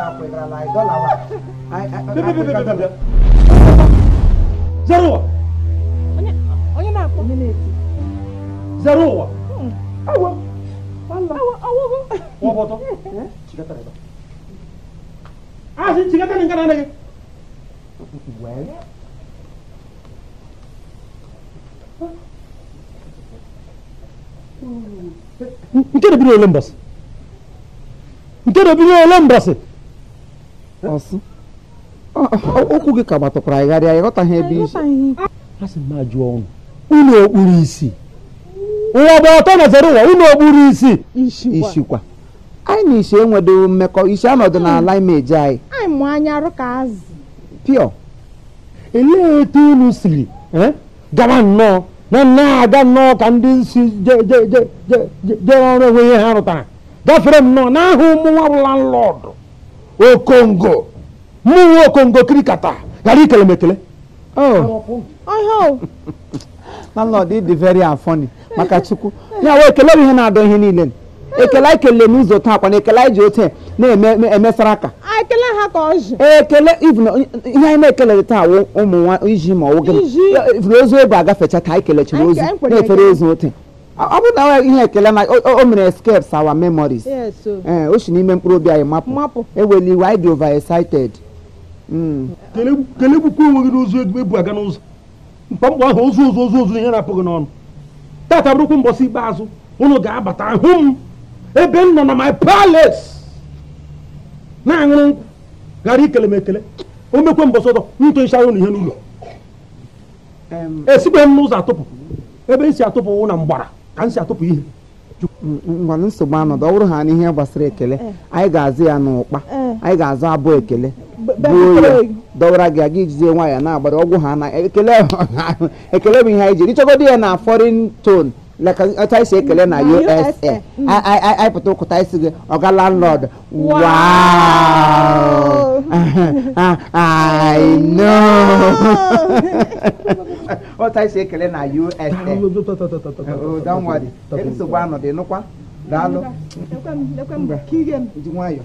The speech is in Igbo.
akwegara anyị dọla wa. Zero. Onye na-akpọ? Onye na-eti. Zero ụwa. Awo. Awo awo. Wọbọtọ. Chikatara ebe. A sị chikatara nke na-anaghị. Well. Nke na-ebiri ole mbọsị? Nke na-ebiri ole mbọsị? Ọsị. Okwu gị ka gbatụkwara ịgharịa ịghọtaghị ebe isi. A sị m ajụọ unu. Unu okpuru isi. Ụwa bụ ọtọ na zere ụwa, unu okpuru isi. Ishikwa. Anyị na isi enwedo mmekọ, isi anọdụ n'ala imeji anyị. Anyị mụ anya arụ ka azụ. Pịọ. Elee etu unu siri gawa nnọọ na na-aga nnọọ ka ndị nsi jere ọrụ enwe ihe ha rụtara gafere m nnọọ n'ahụ mụnwa bụ landlọdụ Okongo mụnwa Okongo kirikata ghara ikele m ekele. Landlord dị very funny maka Chukwu ya wee ekele bụ ihe na-adọ ihe niile ekele anyị kelele n'ụzọ taa kwa na ekele anyị ji ote na-emesara aka ekele ha ka ọjị ekele ihe anyị na-ekele taa wụ ụmụ nwa iji ma ọ gịnị ozu ebe agafecha taa anyị kelechara ozu na-efere ozu ote ọ bụrụ na ihe ekele na o mere escapes our memories ee o si n'ime mkpụrụ obi anyị mapụ eweli iwe anyị dị over excited. Kelegbukwa onwe gị n'ozu ebu aga n'ụzọ mkpamkpọ ahụ ozu ozu ozu ozu ihe na-apụghị n'ọnụ tata bụrụkwa mbọsị ikpeazụ unu ga-abata hụ m ebe m nọ na my palace na-aṅụrụ nkwụ ghara ikele m ekele o mekwe mbọsị ọzọ ntụ ịchara unu ihe n'ụlọ esigbeghị m n'ụzọ atụpụ ebe m si atụpụ wụ na mgbara ka m si atụpụ ihe. Ngwanụ nsogbu anọdụ ọ bụrụ ha n'ihe gbasara ekele anyị ga-azụ ya n'ụkpa anyị ga-azụ abụ ekele buo ya dọwara gị aga ijizie nwaanyị na-agbara ọgwụ ha na ekele ekele bụ ihe anyị jiri ịchọgodo ya na foreign tone like otu anyị si ekele na USA anyị pụta ụkụta isi gị ọga landlord wow I know otu anyị si ekele na USA. Don't worry nsogbu anọdụ ịnụkwa daalụ ji nwayọ.